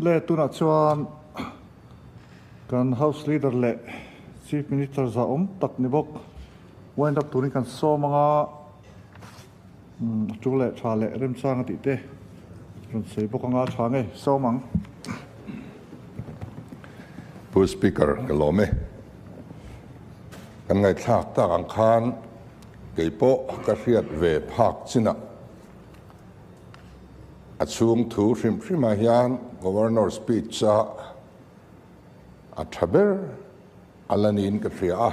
Le tunah chuan kan House Leader leh Chief Minister zahawm tak ni bawk wind up turin kan sawm anga a tul leh tha leh remchang a tih te rawn sawi bawk anga tha nge sawm ang. Pu Speaker ka lawm e. Kan ngaihthlak tak ang khan kei pawh ka hriat ve phak chinah A chhung thu hrim hrimah hian Governor speech a a tha ber a la niin ka hria a.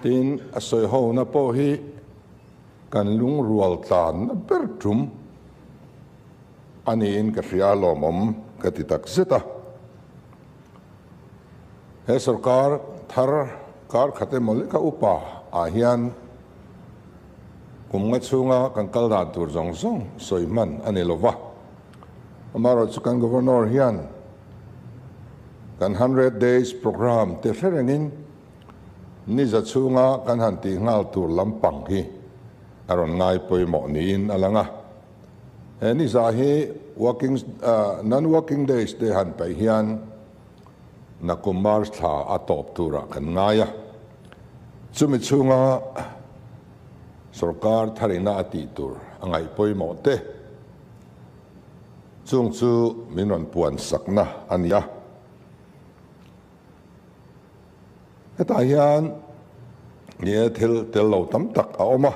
Tin, a sawi hona pawh hi kan lungrual tlanna ber tum a niin ka hria a lawmawm ka ti tak zet a. He sorkar thar kar khat emaw leka upa ah hian kum nga chhunga kan kal dan tur zawng zawng sawi hman a ni lova. Amaherawhchu chu kan Governor hian kan 100 days programme te hre rengin ni za chhunga kan han tih nghal tur lampang hi a rawn ngai pawimawh niin a lang a. He ni za hi working non-working days te han paih hian Nakum March thla a tawp turah kan ngai a, chumi chhunga sorkar tharina a tih tur a ngaih pawimawh te chung chu min rawn puan sakna a ni a. Hetah hian nge thil tel lo tam tak a awm a,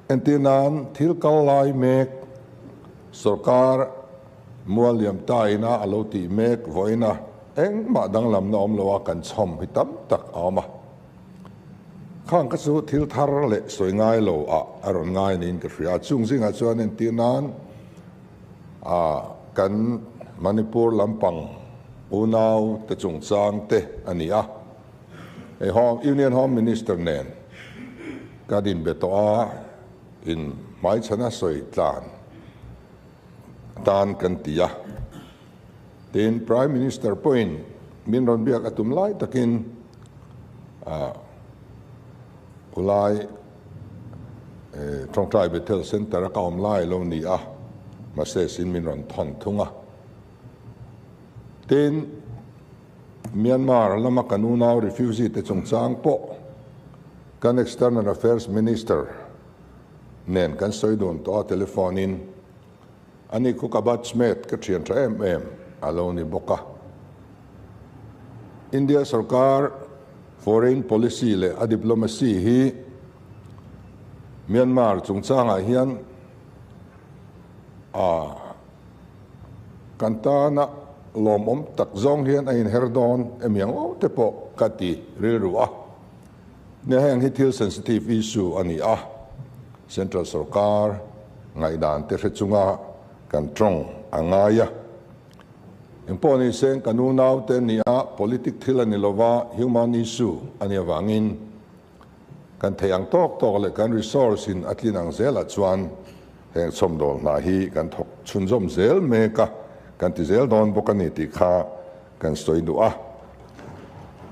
entir nan thil kal lai mek sorkar mual liam ta ina a lo tih mek vawiina engmah danglamna awm lo a kan chhawm hi tam tak a awm a. Khang kha chu thil thar leh sawi ngai lo ah a rawn ngai niin ka hria a, chung zingah chuan entir nan a kan Manipur lampang unau te chungchang te a ni a, hei Home Union Home Minister nen ka din be tawh a, in hmaichhana sawi tlan tan kan ti a, tin Prime Minister pawhin min rawn biak a tum lai takin khulai Tawngtai Bethel Centre a ka awm lai lo ni a, mahse sin min rawn thawn thung a. Tin, Myanmar lama kan unau refugee te chungchang pawh kan External Affairs Minister nen kan sawi dun tawh a, telephone in ani khu ka batchmate ka thian tha em em a lo ni bawk a. India sorkar foreign policy leh a diplomacy hi Myanmar chungchangah hian a Kan tana lawmawm tak zawng hian a inher dawn emi ang aw te pawh ka ti rilru a. Nia heng hi thil sensitive issue a ni a, Central sorkar ngaihdan te hre chunga kan tawng a ngai a. Engpawh ni seng kan unaute nia politic thil a ni lova human issue a nih avangin Kan theih ang tawk tawk leh kan resource in a tlin ang zelah chuan heng chhawmdawl hna hi kan thawk chhunzawm zel mek a, kan ti zel dawn bawk a ni tih kha kan sawi duh a.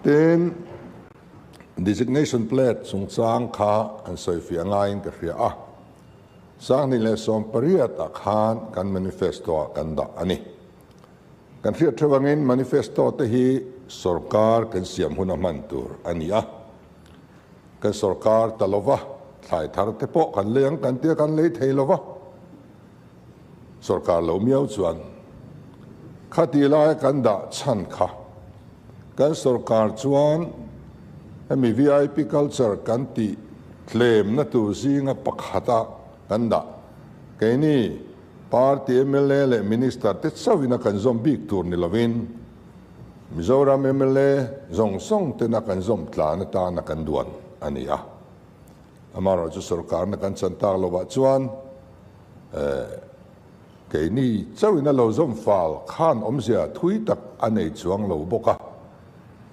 Tin, designation plate chungchang kha an sawifiah ngaiin ka hria a, 2018 ah khan kan manifesto ah kan dah a ni. Kan hriat theuh angin manifesto te hi sorkar kan siam huna hman tur a ni a. Kan sorkar ta lova, thlai thar te pawh kan lei ang kan tia kan lei thei lova, sorkar lo miau chuan khati laia kan dah chhan kha kan sorkar chuan hemi vip culture kan tih tlemna tur zinga pakhata kan dah keini party mla leh minister te chauhin a kan zawm bik tur ni lovin Mizoram mla zawng zawng tena kan zawm tlan atana kan duan a ni a. Amaherawhchu sorkarna kan chan tak lovah chuan keini chauhin a lo zawm fal khan awmzia thui tak a nei chuang lo bawk a.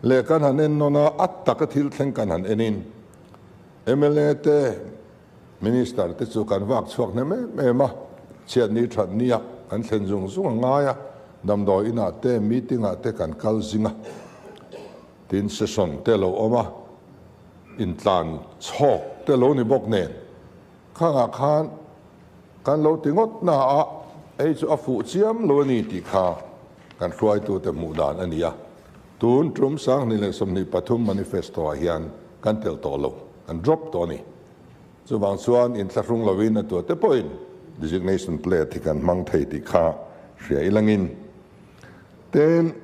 Leh kan han en nawn a, a taka thil thleng kan han enin mla te Minister te chu kan vak chhuak hnem em em a, chhiatni thatnia kan thlen zung zung a ngai a, damdawi inah te meeting ah te kan kal zing a, tin session te lo awm a, intlan chhawk te lo ni bawk nen khangah khan kan lo ti ngawt na a. Hei chu a fuh chiam lo a ni tih kha kan hruaitute hmuh dan a ni a. Tun tum 2023 manifesto-ah hian kan tel tawh lo, kan drop tawh a ni. Chuvang chuan inthlahrung lovin a tuate pawhin designation plate hi kan hmang thei tih kha hria ilangin. Tin,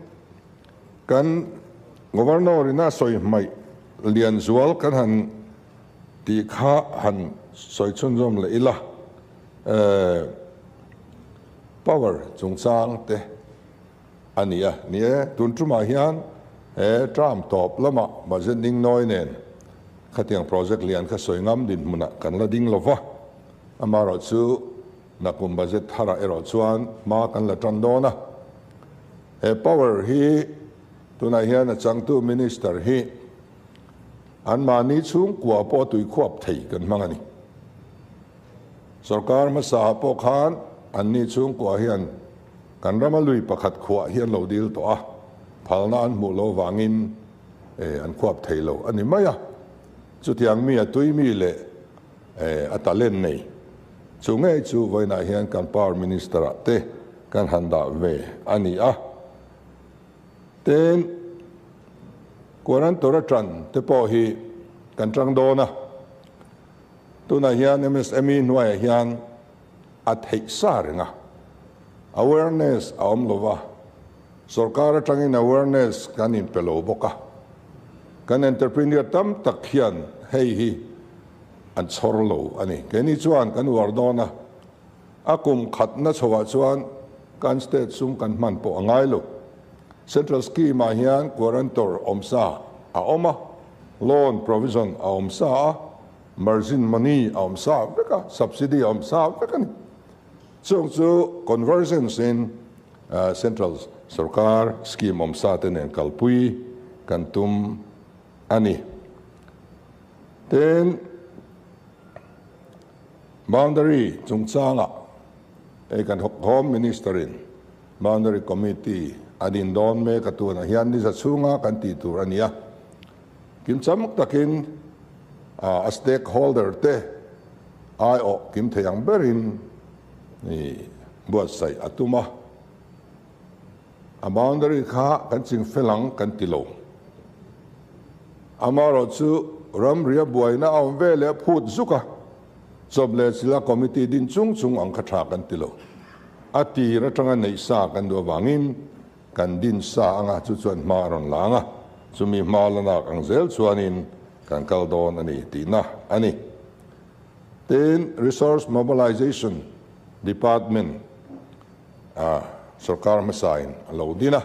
kan Governor ina sawi hmaih lian zual kan han tih kha han sawi chhunzawm leh ila, power chungchang te a ni a. Ni e, tun tumah hian he term tawp lamah budget ding nawi nen khatiang project lian kha sawi ngam dinhmunah kan la ding lo va, amaherawhchu nakum budget tharah erawh chuan hma kan la tan dawn a. He power hi tunah hian a changtu minister hi anmahni chhungkua pawh tuikhuap thei kan hmang a ni. Sorkar hmasa pawh khan anni chhungkua hian kan rama lui pakhat khuah hi an lo dil tawh a, phalna an hmuh lo vangin an khuap thei lo a ni mai a. Chutiang mi a tui mi leh a talent nei chu ngei chu vawiinah hian kan Power Minister ah te kan han dah ve a ni a. Tin, Quarantora tan te pawh hi kan tang dawn a. Tunah hian MSME hnuaiah hian a theih sa reng a, awareness a awm lo va, sorkar atangin awareness kan inpe lo bawk a, kan entrepreneur tam tak hian hei hi an chhawr lo a ni. Keini chuan kan uar dawn a, a kum khatna chhoah chuan kan state sum kan hman pawh a ngai lo. Central scheme ah hian guarantor awm sa a awm a, loan provision a awm sa a, margin money a awm sa vek a, subsidy a awm sa vek a ni. Chung chu convergence in central sorkar scheme awm sa te nen kalpui kan tum a ni. Tin, boundary chungchangah hei kan Home Minister in Boundary Committee a din dawn mek a tunah hian ni za chhunga kan tih tur a ni a. Kimcham takin a stakeholder te aiawh kim thei ang berin buatsaih a tum a. A boundary kha kan ching fel ang kan ti lo. Amaherawhchu ramria buaina a awm ve leh phut zuk a, chawp leh chila committee din chung chung ang kha tha kan ti lo. A tir atanga neih sa kan duh avangin kan din sa anga chu chuan hma a rawn lang a, chumi hma la nak ang zel chuanin kan kal dawn a ni tihna a ni. Tin, Resource Mobilization Department a sorkar hmasain a lo din a,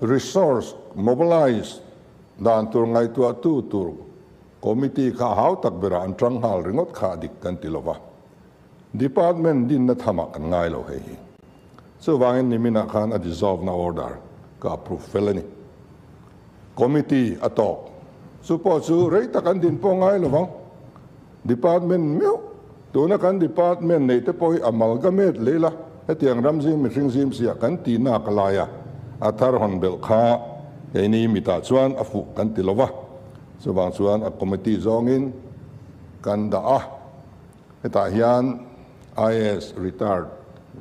Resource Mobilize dan tur ngaihtuahtu tur committee kha hau tak berah an tang nghal ringawt kha a dik kan ti lova. Department dinna thamah kan ngai lo hei hi. Chuvangin niminah khan a dissolve na order ka approve fel a ni. Committee a tawk. Chu pawh chu rei tak an din pawh ngai lovang. Department meuh, tuna kan department nei te pawh hi amalgamate leh ila, hetiang ram zim mihring zim siah kan tih nak a lai a, a thar hawn belh kha keini mitah chuan a fuh kan ti lova. Chuvang chuan a committee zawngin kan dah a. Hetah hian IAS retired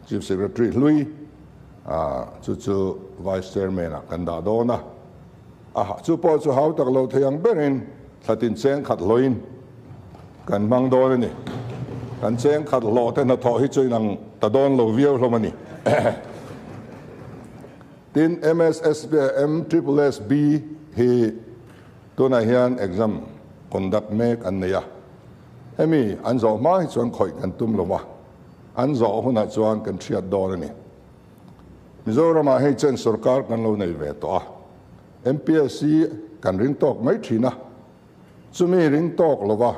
Chief Secretary hlui chu chu Vice Chairman ah kan dah dawn a, a chu pawh chu hau tak lo thei ang berin thlatin cheng khat hlawhin kan hmang dawn a ni. Kan cheng khat hlawh te hnathawh hi chu inang ta dawn lo viau hlawm a ni. Tin, MSSB, MSSSB hi tunah hian exam conduct mek an nei a. Hemi an zawh hma hi chuan khawih kan tum lo va, an zawh hunah chuan kan hriat dawn a ni. Mizoramah hei chen sorkar kan lo nei ve tawh a, MPSC kan ring tawk mai thin a, chumi ring tawk lo va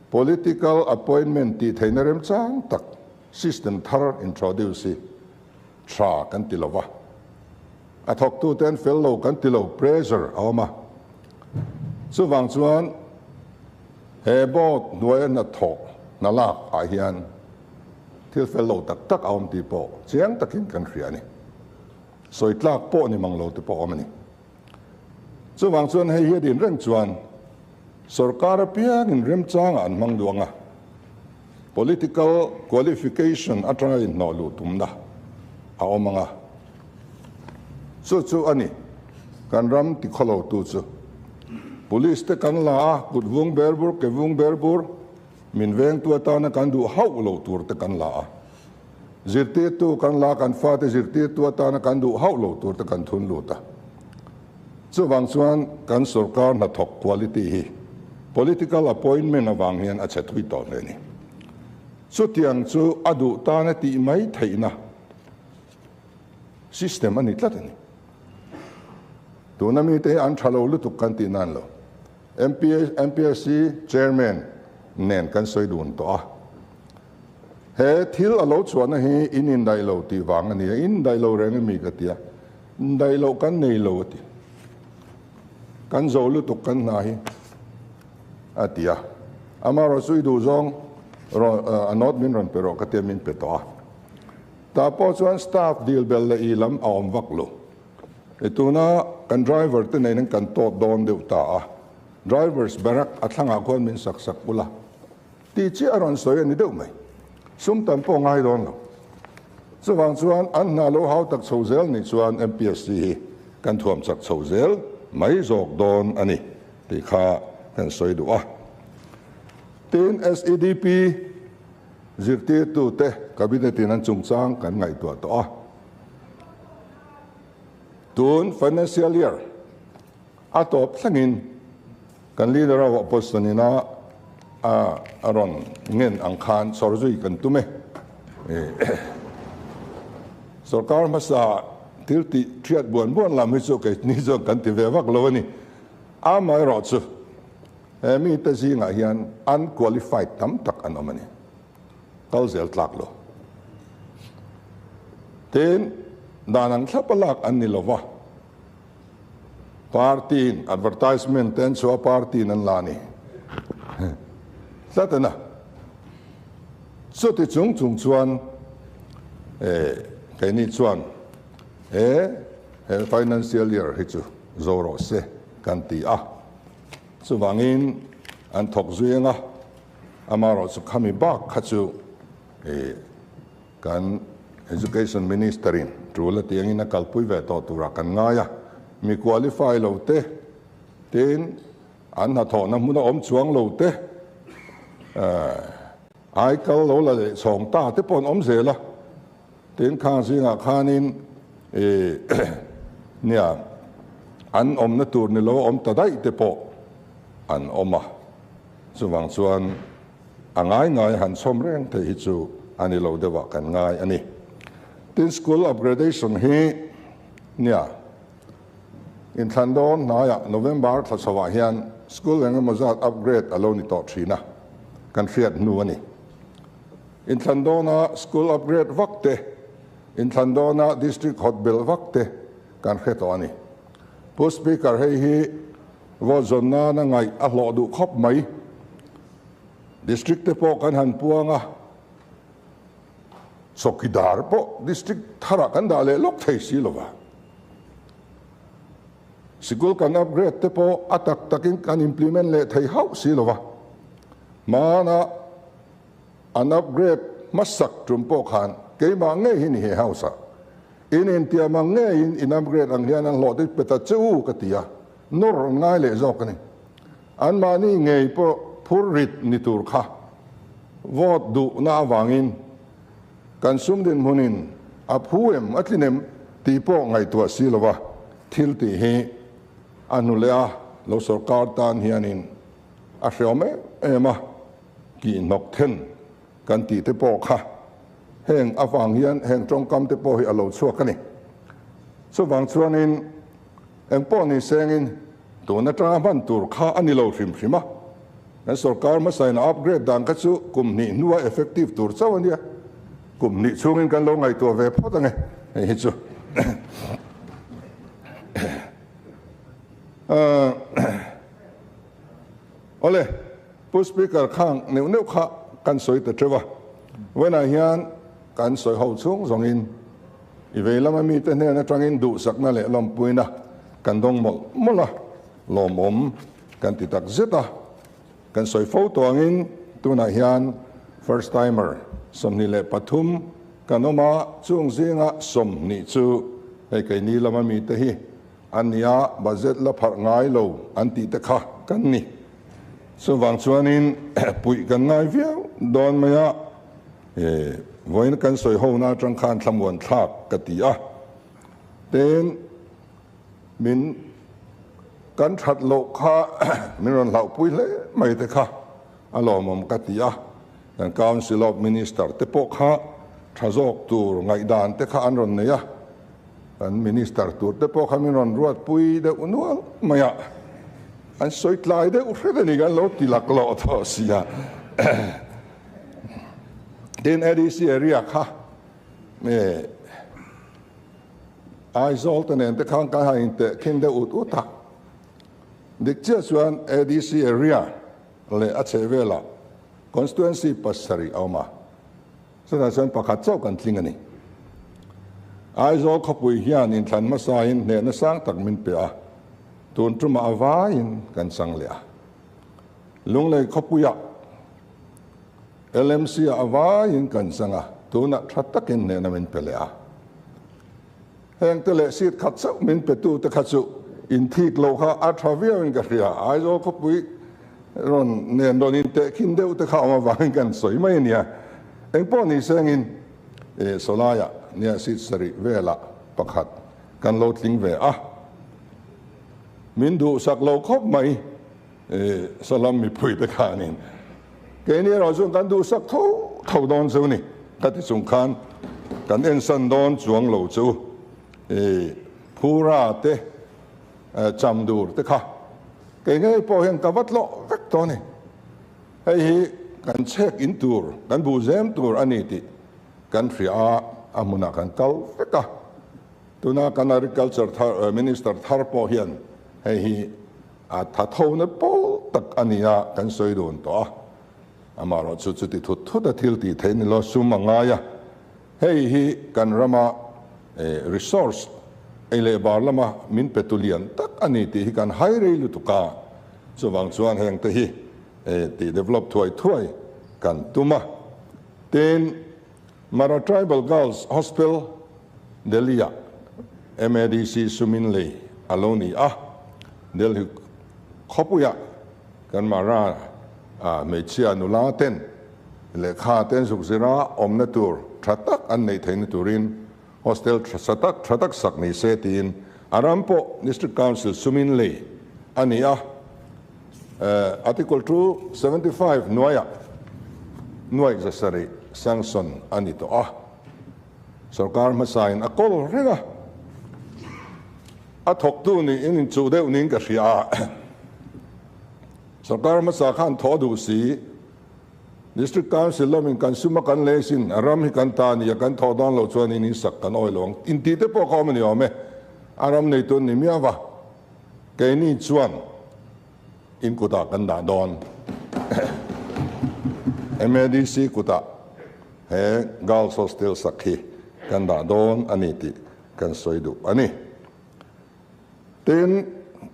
political appointment tih theihna remchang tak system thar introduce hi tha kan ti lo va, a thawktute an fel lo kan ti lo, pressure a awm a. Chuvang chuan he board hnuaia hnathawh hna lak ah hian thil fel lo tak tak a awm tih pawh chiang takin kan hria a ni. Sawi tlak pawh ni mang lo te pawh a awm a ni. Chuvang chuan hei hi a din reng chuan sorkar apiangin remchangah an hmang duang a. Political qualification atanga inhnawh luh tumna a awm ang a, chu chu a ni kan ram tikhawlotu chu. Police te kan la a, kut vung ber bur, ke vung ber bur, min vengtu atana kan duh hauh lo tur te kan la a. Zirtirtu kan la, kan fate zirtirtu atana kan duh hauh lo tur te kan thun lut a. Chuvang chuan kan sorkar hnathawk quality hi political appointment avang hian a chhe thui tawh hle a ni. Chutiang chu a duh tan a tih mai theihna system a ni tlat a ni. Tuna mite hi an tha lo lutuk kan tih nan lo. MPSC Chairman nen kan sawi dun tawh a. He thil a lo chhuahna hi in indaih lo tih vang a ni a, in indaih lo reng emi ka ti a, indaih loh kan nei lo a ti. Kan zo lutuk kan hna hi a ti a, amaherawh chu i duh zawng rawn a note min rawn pe rawh ka tia min pe tawh a. Tah pawh chuan staff dil bel leh i lam a awm vak lo. I tuna kan driver te nen kan tawt dawn deuh ta a, drivers barrack a thlangah khuan min sak sak ula. Tih chiah a rawn sawi a ni deuh mai. Sum tam pawh ngai dawn lo. Chuvang chuan an hna lo hau tak chho zel nih chuan MPSC hi kan thuam chak chho zel mai zawk dawn a ni tih kha kan sawi duh a. Tin, SEDP zirtirtute Cabinet in an chungchang kan ngaihtuah tawh a. Tun financial year A tawp thlengin kan leader a opposition ina a rawn ngen ang khan sawr zui kan tum e. Sorkar hmasa thil tih thiat buan buan lam hi chu keini chuan kan ti ve vak lo a ni. Amaherawh chu he mite zingah hian unqualified tam tak an awm a ni. Kal zel tlak lo. Tin, dan ang thlap a lak an ni lova. Party in advertisement te an chhuah a party in an la a ni tlat a na. Chuti chung chung chuan eh keini chuan he he financial year hi chu zo rawh se kan ti a. Chuvangin an thawk zui anga amaherawh chu khami bak kha chu eh Kan Education Minister in tul a tih angin a kalpui ve tawh turah kan ngai a, mi qualify lo te, tin an hnathawhna hmun a awm chuang lo te, ai kal lo la leh chhawng ta te pawh an awm zel a, tin khang zingah khanin nia an awmna tur ni lo a awm ta daih te pawh an awm a, chuvang chuan. A ngai ngai han chhawm reng theih hi chu a ni lo deuhah kan ngai a ni. Tin, school upgradation hi nia inthlan dawn hnaiah November thla chhoah hian school eng emaw zat upgrade a lo ni tawh thin a, kan hriat hnu a ni. Inthlan dawna school upgrade vak te, inthlan dawna district hot belh vak te kan hre tawh a ni. Pu Speaker, hei hi vote zawn nana ngaih a hlawh duh khawp mai. District te pawh kan han puang a, chawkidar pawh district tharah kan dah leh lawk thei si lo va. Sikul kan upgrade te pawh a tak takin kan implement leh thei hauh si lo va. Hmana an upgrade hmasak tum pawh khan keimah ngei hi ni he house ah in intiam ang ngeiin in upgrade ang hian an hlawh te pe ta che u ka ti a, nawr an ngai leh zawk a ni. Anmahni ngei pawh phur rit ni tur kha vote duhna avangin kan sum dinhmunin a phu em a tlin em tih pawh ngaihtuah si lova thil tih hi a hnu leh a lo sorkar tan hianin a hreawm em em a, kihhnawk then kan tih te pawh kha heng avang hian heng tawngkam te pawh hi a lo chhuak a ni. Chuvang chuanin Engpawh ni sengin tun atanga hman tur kha a ni lo hrim hrim a, kan sorkar hmasain a upgrade dan kha chu kum hnih hnua effective tur chauh a nia, kum hnih chhungin kan lo ngaihtuah ve phawt ange hei hi chu. Awle, Pu Speaker khang neuh neuh kha kan sawi ta teuh a, vawiinah hian kan sawi ho chhung zawngin I vei lama mite hnen atangin duhsakna leh lawmpuina kan dawng mawlh mawlh a, lawmawm kan ti tak zet a. Kan sawi fo tawh angin tunah hian First timer 23 kan awm a, chung zinga 20 chu hei keini lama mite hi an ni a, budget la pharh ngai lo an tih te kha kan ni. Chuvang chuanin puih kan ngai viau dawn mai a, vawiin kan sawi hona atang khan thlamuan thlak ka ti a, tin min kan that loh kha min rawn hlauhpui hle mai te kha a lawmawm ka ti a, kan Council of Minister te pawh kha tha zawk tur ngaihdan te kha an rawn nei a, Kan Minister tur te pawh kha min rawn ruatpui deuh nual mai a, an sawi tlai deuh hret a ni kan lo ti laklawh tawh si a. Tin, ADC area kha Aizawl te nen te khan kan han intehkhin deuh ut ut a. Dik chiah chuan ADC area leh a chhehvelah constituency pasarih a awm a. Chutah chuan pakhat chauh kan tling a ni. Aizawl khawpui hian inthlan hmasain hnehna sang tak min pe a, tun tumah a vaiin kan chang leh a. Lunglei khawpuiah LMC-ah a vaiin kan chang a, tunah tha takin hnehna min pe leh a. Hengte leh seat khat chauh min petute kha chu inthik loh kha a tha viauin ka hria. Aizawl khawpui rawn nen rawn intehkhin deuh te kha awm avangin kan sawi mai a nia. Engpawh ni sengin sawlaiah nia seat sarih velah pakhat kan lo tling ve a. Min duhsak lo khawp mai sawlam mipui te khanin. Keini erawh chuan kan duhsak tho tho dawn chu ni. Ka ti chung khan kan ensan dawn chuang lo chu i Phura te cham dur te kha kei ngei pawh hian ka va tlawh vek tawh a ni. Hei hi kan chhek in tur, kan buhzem tur a ni tih kan hria a, a hmunah kan kal vek a. Tuna kan Agriculture thar Minister thar pawh hian hei hi a thathona pawl tak a ni a, kan sawi dun tawh a. Amaherawh chu chuti thut thut a thil tih theih ni lo sum a ngai a, hei hi kan rama resource ei leh bar lama min pe tu lian tak a ni tih hi kan hai rei lutuk a, chuvang chuan heng te hi tih develop thuai thuai kan tum a. Tin, Mara Tribal Girls Hostel Delhi-ah MADC sumin lei a lo ni a, Delhi khawpuiah Kan Mara hmeichhia nula ten lehkha ten zuk zira awmna tur tha tak an neih theihna turin hostel tha sa tak tha tak sak ni se tiin a ram pawh District Council sumin lei a ni a. Article 275 hnuaiah nuaih zasarih sanction a ni tawh a. Sorkar hmasain a kawl reng a. A thawktu niin inchuh deuh niin ka hria a. Sorkar hmasa khan thaw duh si, District Council lamin kan sum a kan lei sin, a ram hi kan ta a ni a, kan thaw dawn lo chuan in insak kan awi lo ang intih te pawh kha awm a ni awm e. A ram neitu an ni miau va, keini chuan in kutah kan dah dawn. MADC kutah he Girls Hostel sak hi kan dah dawn a ni tih kan sawi duh a ni. Tin,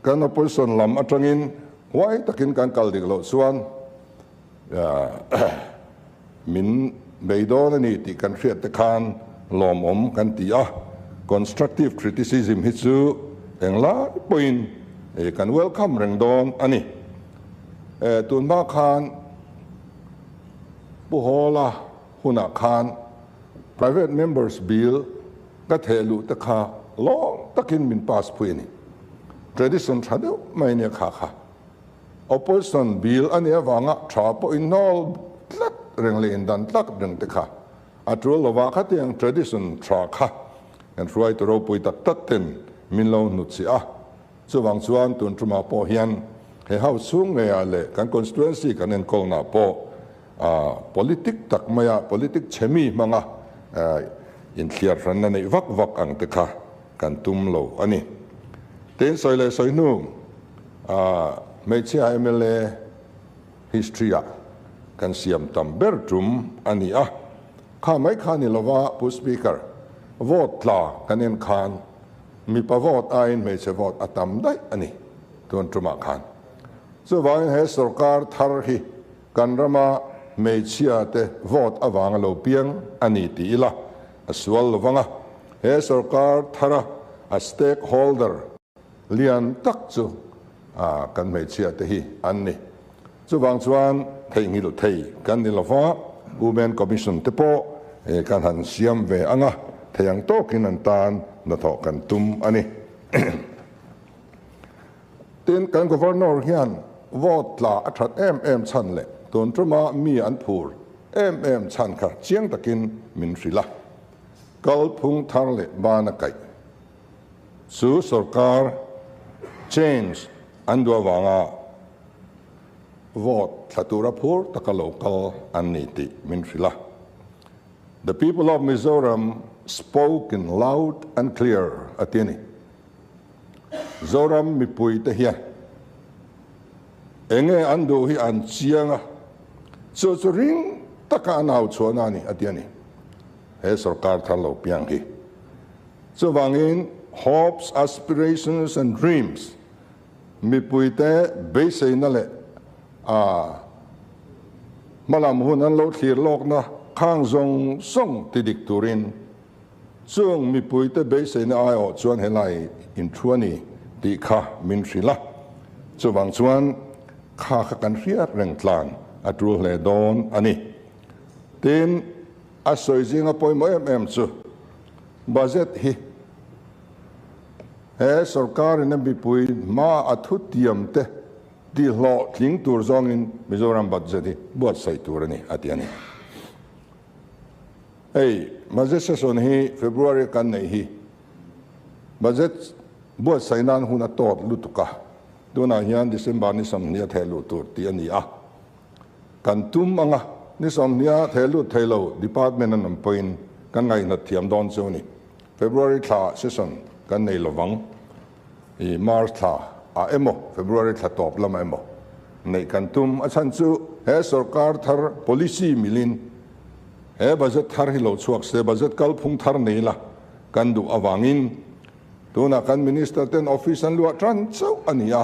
kan opposition lam atangin huai takin kan kal dik loh chuan min bei dawn a ni tih kan hriat te khan lawmawm kan ti a. Constructive criticism hi chu englai pawhin kan welcome reng dawn a ni. Tun hma khan Pu Hawla hunah khan Private Members Bill ka theh luh te kha lawm takin min pass phui a ni. Tradition tha deuh mai nia kha kha. Opposition bill a nih avanga tha pawh inhnawl tlat reng leh indan tlat reng te kha a tul lova khatiang tradition tha kha kan hruaitu ropui tak tak ten min lo hnutchhiah a. Chuvang chuan tun tumah pawh hian he house chhung ngeiah leh kan constituency kan enkawlnah pawh politic tak maia politic chhe mi hmanga inthliar hranna neih vak vak ang te kha kan tum lo a ni. Tin, sawi leh sawi hnu hmeichhia mla history-ah kan siam tam ber tum a ni a. Kha mai kha ni lova Pu Speaker, vote tla kan en khan mipa vote aiin hmeichhe vote a tam daih a ni tun tumah khan. Chuvangin he sorkar thar hi kan rama hmeichhia te vote avanga lo piang a ni ti ila a sual lovang a, he sorkar thara a stakeholder lian tak chu kan hmeichhia te hi an ni. Chuvang chuan theihnghilh thei kan ni lova, Women Commission te pawh kan han siam ve ang a, thei ang tawkin an tan hnathawh kan tum a ni. Tin, kan Governor hian vote tla a that em em chhan leh tun tuma mi an phur em em chhan kha chiang takin min hrilh a. Kalphung thar leh bana kaih chu sorkar change an duh avanga vote thla tura phur taka lo kal an ni tih min hrilh a. The people of Mizoram spoke in loud and clear a ti a ni. Zoram mipui te hian enge an duh hi an chiang a, chu chu ring taka an au chhuahna a ni a ti a ni. He sorkar thar lo piang hi. Chuvangin hopes, aspirations and dreams mipui te beiseina leh a hmalam hun an lo thlir lawkna khang zawng zawng ti dik turin Chung mipuite beiseina aiawh chuan helai inthu a ni tih kha min hrilh a, chuvang chuan kha kha kan hriat reng tlan a tul hle dawn a ni. Tin, a sawi zinga pawimawh em em chu budget hi he sorkarin a mipui hma a thutiam te tihlawhtling tur zawngin Mizoram budget hi buatsaih tur a ni, a ti a ni. Hei budget session hi February kan neih hi budget buatsaih nan hun a tawt lutuk a, tunah hian December ni 20 a theh luh tur tih a ni a, kan tum ang a, ni 20 a theh lut thei lo department an awm pawhin kan ngaihnat thiam dawn chu a ni. February thla session kan nei lovang, i March thla ah emaw February thla tawp lamah emaw neih kan tum. A chhan chu he sorkar thar policy milin he budget thar hi lo chhuak se, budget kalphung thar nei la kan duh avangin tunah kan minister ten office an luah tan chauh a ni a,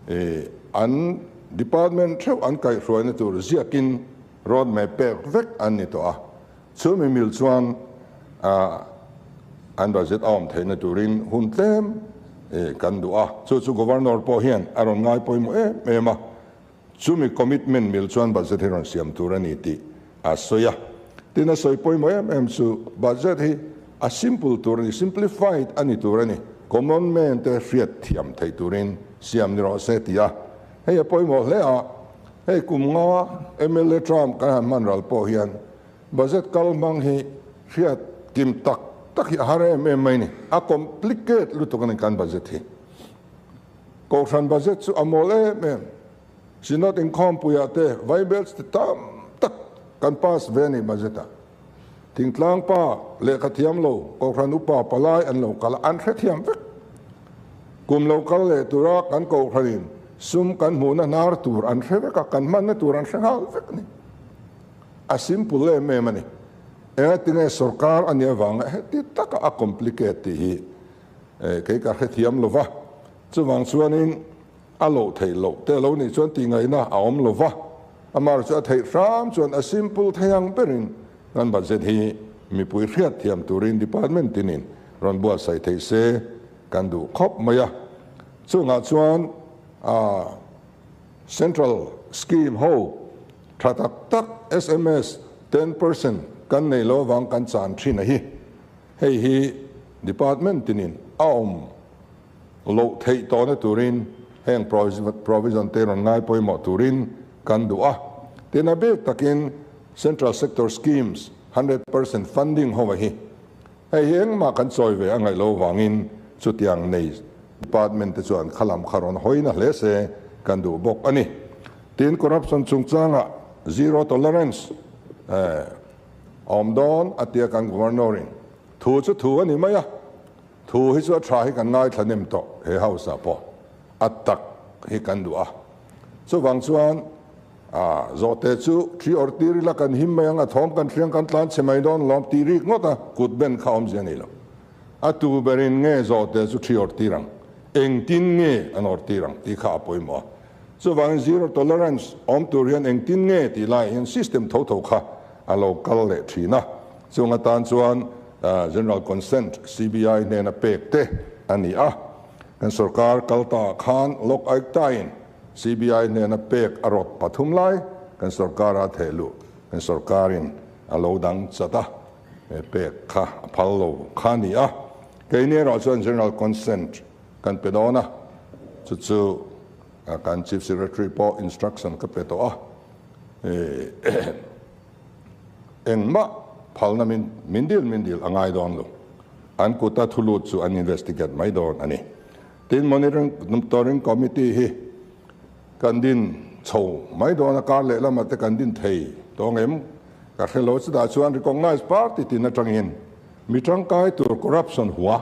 i an department theuh an kaihhruaina tur ziakin road map pek vek an ni tawh a. Chu mi mil chuan an budget a awm theihna turin hun tlem kan duh a, chu chu Governor pawh hian a rawn ngai pawimawh em em a, chumi commitment mil chuan budget hi rawn siam tur a ni tih a sawi a. Tin, a sawi pawimawh em em chu budget hi a simple tur a ni, simplified a ni tur a ni, common man te hriat thiam theih turin siam ni rawh se tih a, hei a pawimawh hle a, hei kum nga mla term kan han hman ral pawh hian Budget kal hmang hi hriat kim tak tak hi a har em em mai ni. A complicate lutuk a ni kan budget hi. Kohhran budget chu a mawl em em. Synod inkhawmpuiah te vaibelch te tam tak kan pass ve a ni budget ah. Thingtlang pa lehkha thiam lo Kohhran upa palai an lo kal a, an hrethiam vek. Kum lo kal leh tura kan Kohhranin sum kan hmuhna hnar tur an hre vek a, kan hmanna tur an hre nghal vek a ni. A simple em em a ni. Engatinge sorkar a nih avanga heti taka a complicate tih hi kei ka hrethiam lo va. Chuvang chuanin a loh theih loh te lo nih chuan tihngaihna a awm lo va. Amah chu a theih hram chuan a simple thei ang berin kan budget hi mipui hriatthiam turin department tinin rawn buatsaih theih se kan duh khawp mai a. Chungah chuan Central scheme ho tha tak tak sms 10% kan nei lo avang kan chan thin a hi. Hei hi department tinin a awm loh theih tawhna turin heng provision te rawn ngai pawimawh turin kan duh a. Tin a bik takin Central sector schemes 100% funding ho a hi. Hei hi engmah kan chawi ve a ngaih lo vangin chutiang nei department te chuan khalam kha rawn hawina hle se kan duh bawk a ni. Tin, corruption chungchangah zero tolerance a awm dawn a tia kan Governor in thu chu thu a ni mai a, thu hi chu a tha hi kan ngaithla nem tawh he house ah pawh a tak hi kan duh a. Chuvang chuan A, zawhte chu thi awrh tir ila kan him mai ang, a thawm kan hriang kan tlan chhe mai dawn lawm tih rik ngawt a, kut ben kha awmzia nei lo. A tu berin nge zawhte chu thi awrh tir ang, engtin nge an awrh tir ang tih kha a pawimawh a. Chuvangin zero tolerance awm tur hian engtin nge tih laiah hian system tho tho kha a lo kal leh thin a. Chung atan chuan General Consent CBI hnena pek te a ni a. Kan sorkar kal ta khan Lok Ayukta-in CBI hnena pek a rawt pathum lai kan sorkara theh luh kan sorkarin a lo dang chat a, he pek kha a phal lo kha a ni a. Keini erawh chuan General Consent kan pe dawn a, chu chu kan Chief Secretary pawh instruction ka pe tawh a, engmah phalna min min dil min dil a ngai dawn lo, an kuta thu lut chu an investigate mai dawn a ni. Tin, Monitoring Committee hi kan din chho mai dawn a, kar lehlamah te kan din thei tawng em ka hre lo, chutah chuan recognise party tin atangin mi tangkai tur corruption hua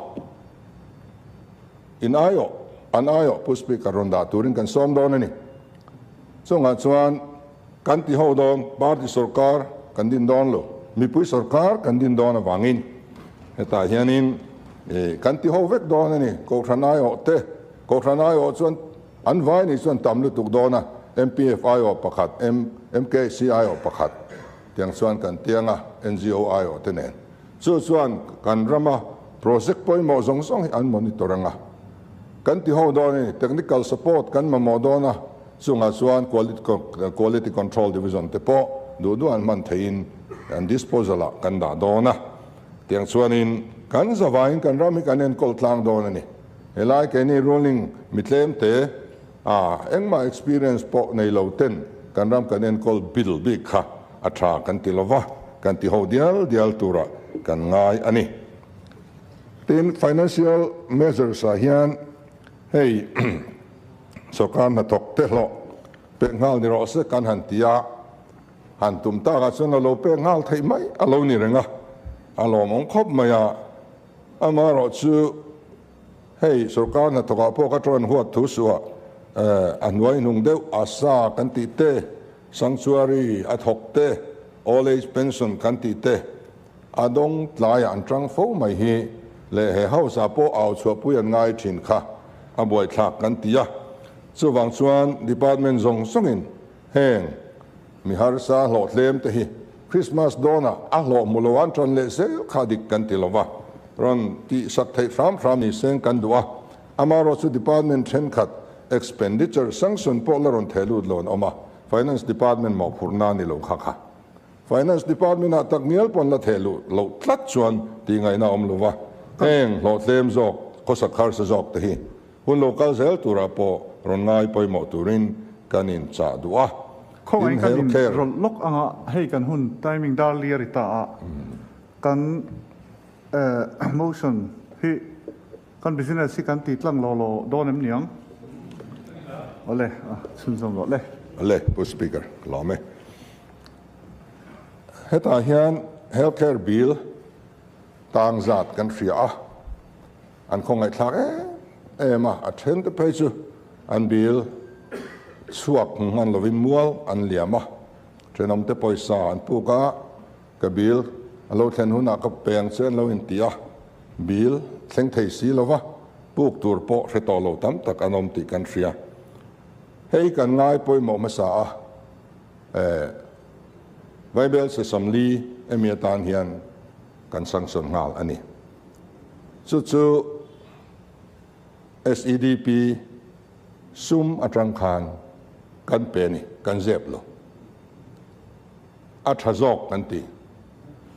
in aiawh an aiawh Pu Speaker rawn dah turin kan sawm dawn a ni. Chungah chuan kan ti ho dawn, party sorkar kan din dawn lo, mipui sorkar kan din dawn avangin hetah hianin kan ti ho vek dawn a ni. Kohhran aiawh te, Kohhran aiawh chuan an vai ni chuan tam lutuk dawn a, MPF aiawh pakhat, MKC aiawh pakhat tiang chuan kan tiang a, NGO aiawh te nen. Chu chuan kan rama project pawimawh zawng zawng hi an monitor ang a, kan ti ho dawn a ni. Technical support kan mamawh dawn a, chungah chuan quality control division te pawh duh duh an hman theihin an disposal ah kan dah dawn a. Tiang chuanin kan zavaiin kan ram hi kan enkawl tlang dawn a ni. Helai keini ruling mitlem te a engmah experience pawh nei lo ten kan ram kan enkawl bil bik kha a tha kan ti lova, kan ti ho dial dial turah kan ngai a ni. Tin, financial measures ah hian hei sorkar hnathawk te hlawh pek nghal ni rawh se kan han ti a, han tum takah chuan a lo pek nghal theih mai a lo ni reng a, a lawmawm khawp mai a. Amaherawh chu hei sorkar hnathawkah pawh ka tawn huat thu suah a hnuai hnung deuh asa kan tih te, sanctuary a thawk te, old age pension kan tih te a dawng tlaiah an tang fo mai hi leh he house ah pawh au chhuahpui an ngai thin kha a buaithlak kan ti a. Chuvang chuan department zawng zawngin Heng mi harsa hlawhtlem te hi Christmas dawnah a hlawh hmu lo an tan leh zel kha dik kan ti lova, rawn tihsak theih hram hram ni seng kan duh a. Amaherawh chu department thenkhat expenditure sanction pawh la rawn theh lut lo an awm a, Finance department mawhphurhna ni lo kha kha. Finance department ah tak ngial pawn la theh luh loh tlat chuan tih ngaihna a awm lova, heng hlawhtlem zawk, khawsak harsa zawk te hi Hun lo kal zel turah pawh rawn ngai pawimawh turin kan inchah duh a. Khawngaih kan in rawlh lawk anga hei kan hun timing dar li a ri ta a, kan motion hi kan business hi kan ti tlang law law dawn em niang? Awle, chhunzawm rawh le. Awle, Pu Speaker, ka lawm e. Hetah hian Health Care Bill tang zat kan hria a. An khawngaihthlak em em a, a then te phei chu an bil chhuak hmu hman lovin mual an liam a, thenawmte pawisa an puk a, ka bil a lo thlen hunah ka peng che an lo inti a, bil thleng thei si lova puk tur pawh hre tawh lo tam tak an awm tih kan hria. Hei kan ngai pawimawh hmasa a, eh, Vaibel Sesamli emi atan hian kan sanction nghal a ni. Chu chu SEDP sum atang khan kan pe a ni, kan zep lo. A tha zawk kan ti.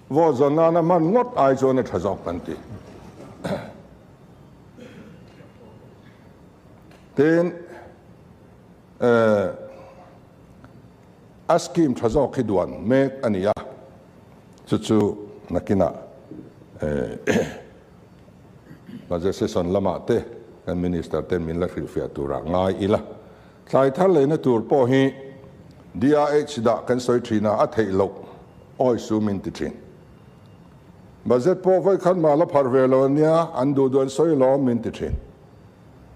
Vote zawn nana hman ngawt ai chuan a tha zawk kan ti. Tin, a scheme tha zawk hi duan mek a ni a. Chu chu nakinah Budget session lamah te kan Minister ten min la hrilhfiah turah ngai ila. Thlai thar leina tur pawh hi DRH dah kan sawi thin a, a theih loh awi su min ti thin. Budget pawh vawikhat mah la pharh ve lo ania, an duh duh an sawi lawm min ti thin.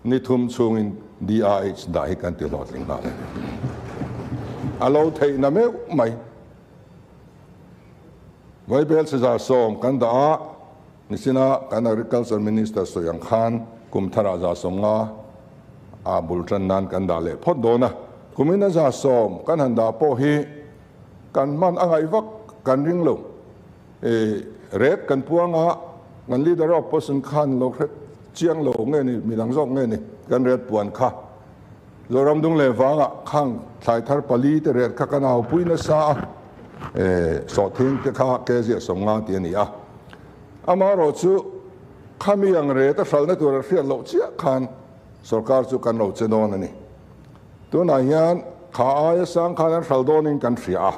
Ni thum chhungin DRH dah hi kan ti hlawhtling nghal a ni. A lo theihna meuh mai. Vaibel Cezar sawm kan dah a, nichina kan Agriculture Minister sawi ang khan kum tharah za 50 a bul tan nan kan dah leh phawt dawn a. Kumin a 100% kan han dah pawh hi kan hman a ngaih vak kan ring lo. Rate kan puang a, kan Leader of Opposition khan lo hre chiang lo nge ni, midang zawk nge ni kan rate puan kha. Zoram dung leh vangah khang thlai thar pali te rate kha kan aupui nasa a, sawhthing te kha kg 50 tih a ni a. Amaherawhchu khami ang rate a hralhna tur a hriat loh chiah khan sorkar chu kan lo che dawn a ni. Tunah hian kha aia sang khan an hral dawnin kan hria a,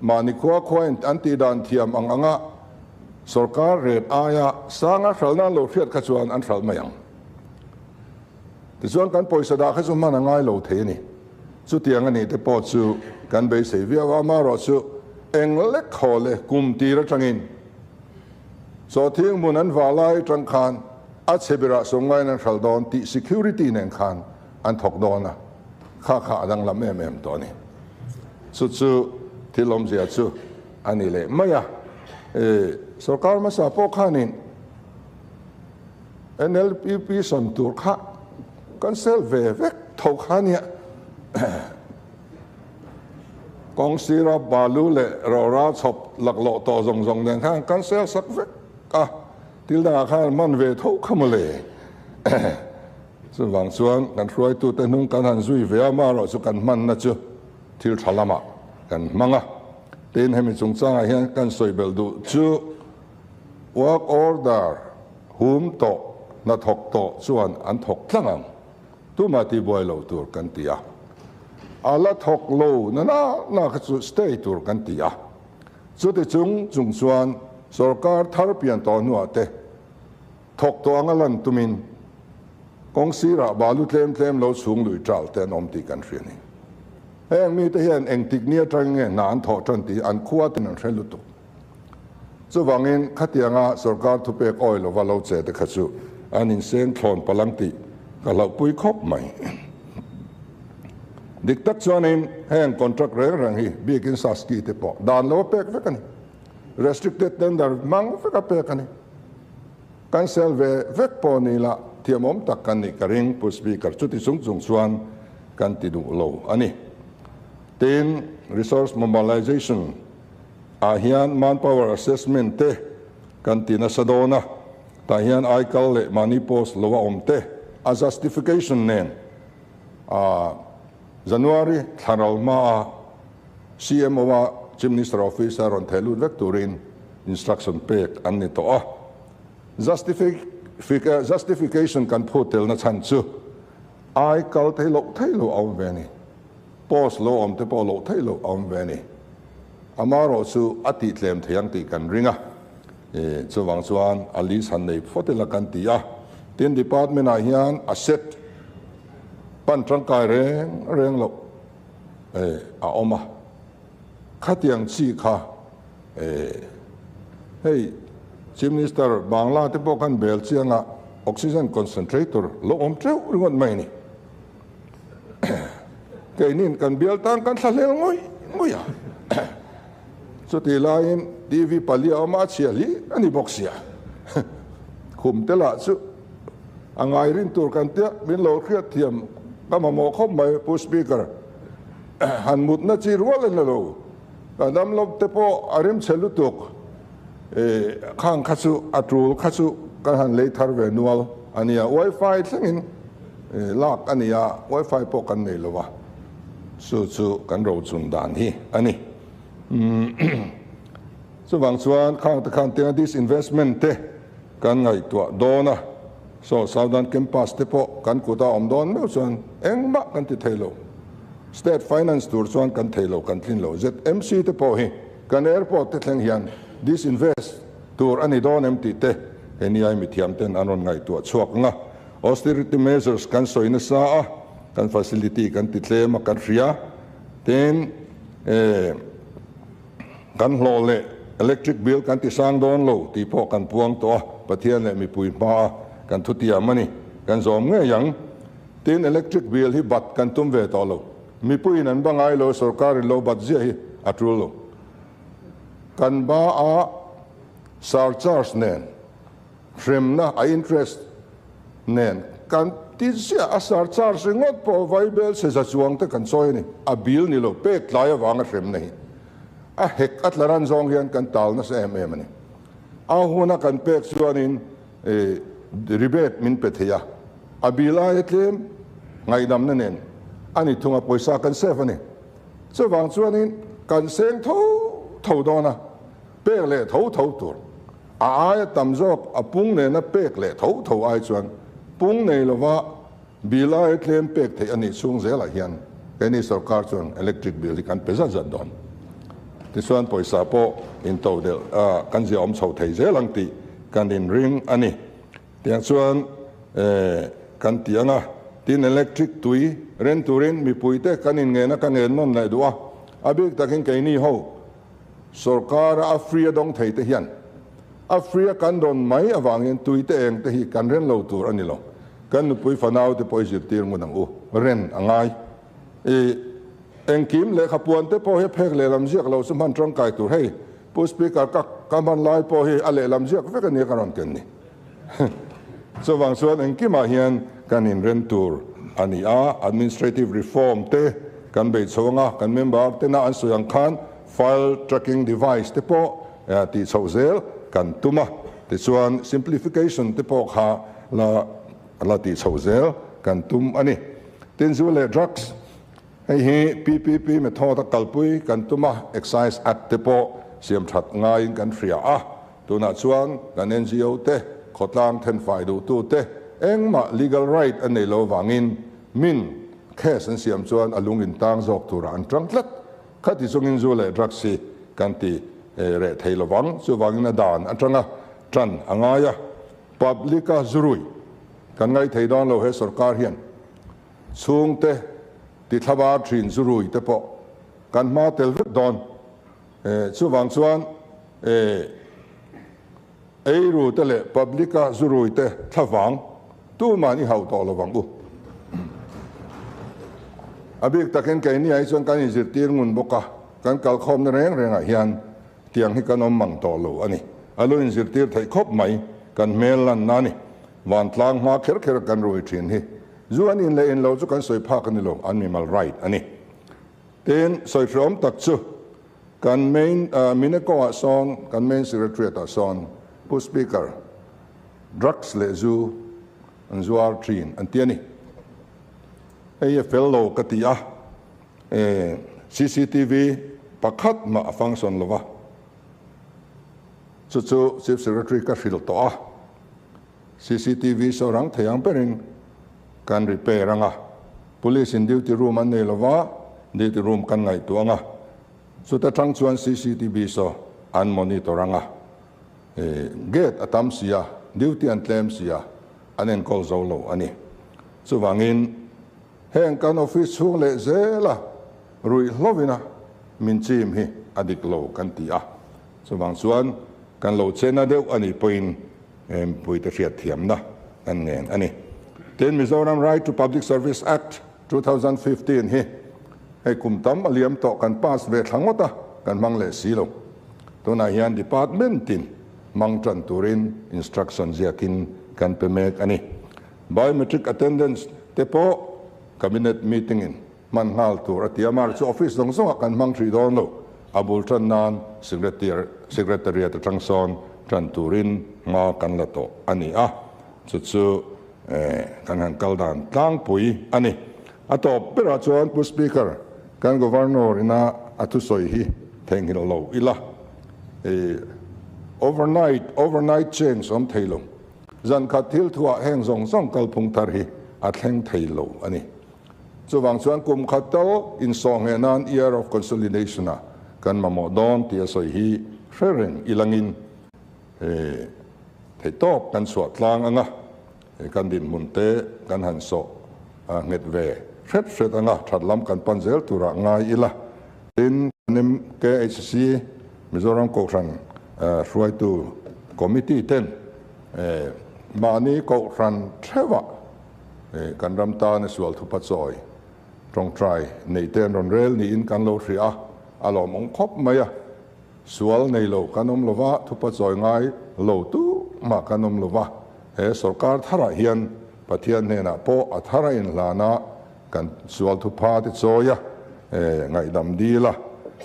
mahni khua khuain an tih dan thiam ang anga sorkar rate aia sanga hralhna an lo hriat kha chuan an hralh mai ang. Tichuan kan pawisa dah kha chu hman a ngai lo thei a ni. Chutiang a nih te pawh chu kan beisei viau a, amaherawhchu eng lek haw leh kum tir atangin Sawhthing hmun an vah lai atang khan a chhe berah sawmngaiin an hralh dawn tih security nen khan an thawk dawn a, kha kha a danglam em em tawh a ni. Chu chu thil awmzia chu a ni leh mai a. Sorkar hmasa pawh khanin NLUP sawn tur kha kan sel ve vek tho kha nia. Kawng sira balu leh rawra chhawp laklawh tawh zawng zawng nen khan kan sel sak vek a, thil dangah khan man ve tho kha mawle. Chuvang chuan kan hruaitute hnung kan han zui ve a, amaherawh chu kan hmanna chu thil tha lamah kan hmang a. Tin, hemi chungchangah hian kan sawi belh duh chu work order hum tawh, hnathawk tawh chuan an thawk tlang ang. Tumah tihbuai lo tur kan ti a, a la thawk lo na na na kha chu stay tur kan ti a. Chuti chung chung chuan sorkar thar pian tawh hnuah te thawk tawh anga lan tumin kawng sirah balu tlem tlem lo chhung lui ṭal te an awm tih kan hria ni. Heng mite hian engtik ni aṭang nge hna an thawh ṭan tih an khua ten an hre lutuk. Chuvangin khatianga sorkar thupek awi lova lo che te kha chu an inseng thlawn palang tih ka hlauhpui khawp mai. Dik tak chuanin heng contract reng reng hi biakin Saski te pawh dan lo a pek vek a ni. Restricted tender hmang vek a pek a ni. Cancel ve vek pawh ni la thiamawm tak kan nih ka ring Pu Speaker chuti chung chung chuan kan ti duh lo a ni. Tin, resource mobilization ah hian manpower assessment te kan ti nasa dawn a, tah hian aikal leh mahni post lo a awm te a justification nen a January thla ral hma a CMO a Chief Minister Office a rawn theh lut vek turin instruction pek an ni tawh a. Justification kan phut telna chhan chu aikal thei loh thei lo a awm ve a ni. Post lo awm te pawh loh theih loh a awm ve a ni. Amaherawh chu a tih tlem thei ang tih kan ring a, chuvang chuan a list han nei phawt ila kan ti a. Tin, department ah hian a set pan tangkai reng reng loh a awm a. Khatiang chi kha hei Chief Minister Bangla te pawh khan bel chiang a, oxygen concentrator lo awm teuh ringawt mai a ni. Keinin kan bial tan kan thlahlel ngawih ngawih a, chutih laiin TV pali a awm a, a chhia hli a ni bawk sia. Khum te lah chu a ngai rin tur kan tia, min lo hriat thiam ka mamawh khawp mai Pu Speaker. Han mutna chi rual a ni lo, ka damlo te pawh a rim chhe lutuk, khang kha chu a tul kha chu kan han lei thar ve nual a nia, wifi thlengin Lak a ni a, wifi pawh kan nei lo a, chu chu kan rochun dan hi a ni. Chuvang chuan khang te khan tianga disinvestment te kan ngaihtuah dawn a, saw Southern Campus te pawh kan kut a awm dawn meuh chuan engmah kan ti thei lo. State finance tur chuan kan thei lo, kan tlin lo. ZMC te pawh hi kan airport te thleng hian disinvest tur a ni dawn em tih te he niai mithiam ten an rawn ngaihtuah chhuak ang a. Austerity measures kan sawi nasa a, kan facility kan ti tlem a kan hria. Tin, kan hlawh leh electric bill kan ti sang dawn lo tih pawh kan puang tawh a, Pathian leh mipui hma a kan thutiam a ni, kan zawm ngei ang. Tin, electric bill hi bat kan tum ve tawh lo. Mipuiin an ba ngai lo, sorkarin lo bat ziah hi a tul lo. Kan ba a surcharge nen. Hremna a interest nen kan Ti ziah a surcharge ringawt pawh vaibel chhe za chuang te kan chawi a ni. A bill ni lo, pek tlai avanga hremna hi a hek a tla ran zawng hian kan tal nasa em em a ni. A huna kan pek chuanin rebate min pe thei a, a bill aia tlem ngaihdamna nen a ni thung a, pawisa kan save a ni. Chuvang chuanin kan seng tho tho dawn a, pek leh tho tho tur. A aia tam zawk a pung nena pek leh tho tho ai chuan pung nei lova bill aia tlem pek theih a nih chhung zelah hian keini sorkar chuan electric bill hi kan pe zat zat dawn. Tichuan pawisa pawh into delh kan zia awm chho thei zel ang tih kan inring a ni. Tiang chuan kan ti ang a, tin electric tui ren turin mipuite kan inngena ka ngen nawn leh duh a, a bik takin keini ho Sorkara a free a dawng thei te hian a free a kan dawn mai avangin tui te eng te hi kan ren lo tur a ni lo. Kan nupui fanau te pawh i zirtir ngun ang u. Ren a ngai. I engkim lehkha puan te pawh hi a phek lehlam ziak lo chu hman tangkai tur. Hei Pu Speaker ka ka hman lai pawh hi a lehlam ziak vek a nia ka rawn ken ni. Chuvang chuan engkimah hian kan inren tur a ni a, administrative reform te kan bei chho anga, kan member tena an sawi ang khan file tracking device te pawh tih chhoh zel kan tum a, tichuan simplification te pawh kha la la tih chhoh zel kan tum a ni. Tin, zu leh drugs hei hi PPP method a kalpui kan tum a, Excise Act te pawh siam that ngaiin kan hria a. Tunah chuan kan NGO te, khawtlang thenfai duhtu te engmah legal right a nei lo vangin min case an siam chuan a lung in tang zawk turah an tang tlat. Khati chungin zu leh drugs hi kan ti reh thei lovang. Chuvangin a dan atanga tan a ngai a, public a zurui kan ngaithei dawn lo he sorkar hian chhungte ti thlabar thin zurui te pawh kan hma tel vek dawn. Chuvang chuan eiru te leh public a zurui te thlavang tuman i hauh tawh lovang u. A bik takin keini ah hi chuan kan inzirtir ngun bawk a, kan kalkhawmna reng rengah hian tiang hi kan awm mang tawh lo a ni. A lo inzirtir theih khawp mai, kan hmel lanna a ni. Vantlang hma kher kher kan rui thin hi zu an in leh in lo chu kan sawi phak a ni lo, an mimal right a ni. Tin, sawi hreawm tak chu kan main Mineco ah sawn, kan main secretariat ah sawn Pu Speaker, drugs leh zu an zuar thin an ti a ni. Hei a fel lo ka ti a, cctv pakhat mah a function lo va, chu chu Chief Secretary ka hrilh tawh a, Cctv saw rang thei ang berin kan repair ang a, Police in duty room an nei lova, duty room kan ngaihtuah ang a, chuta tang chuan cctv saw an monitor ang a, gate a tam si a, duty an tlem si a, an enkawl zo lo a ni. Chuvangin heng kan office chhung leh zela ruihhlovina min chim hi a dik lo kan ti a, chuvang chuan kan lo chena deuh a nih pawhin Mpuite hriatthiamna kan ngen a ni. Tin, Mizoram Right to Public Service Act, 2015 hi hei kum tam a liam tawh kan pass ve thla ngawt a, kan hmang leh si lo. Tunah hian department tin hmang tan turin instruction ziakin kan pe mek a ni. Biometric attendance te pawh Cabinet meeting in hman nghal tur a ti a, mar chu office zawng zawngah kan hmang hrih dawn lo, a bul tan nan secretariat atang sawn tan turin hma kan la tawh a ni a, chu chu kan han kal dan tlangpui a ni. A tawp berah chuan Pu Speaker, kan Governor ina a thusawi hi theihnghilh lo ila, overnight overnight change awm thei lo, zan khat thil thuah heng zawng zawng kalphung thar hi a thleng thei lo a ni. Chuvang chuan kum khat tal insawhngheh nan Year of Consolidation ah kan mamawh dawn tih a sawi hi hre reng ilangin theihtawp kan chhuah tlang ang a, kan dinhmun te kan han sawh nghet ve hret hret ang a, that lam kan pan zel turah ngai ila. Tin, MKHC Mizoram Kohhran hruaitu Committee ten mahni Kohhran theuhah Kan ram tana sual thupa chawi tawngtai neih te an rawn rel niin kan lo hria a, a lawmawm khawp mai a. Sual nei lo kan awm lova, thupa chawi ngai lo tu mah kan awm lova, he sorkar tharah hian Pathian hnenah pawh a thar a inhlan a, kan sual thupha te chawi a, ngaihdam dil a,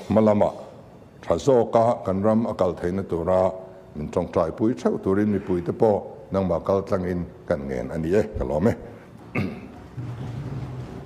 hma lamah tha zawka kan ram a kal theihna tura min tawngtaipui theuh turin mipuite pawh nangmah kal tlangin kan ngen a ni e, ka lawm e.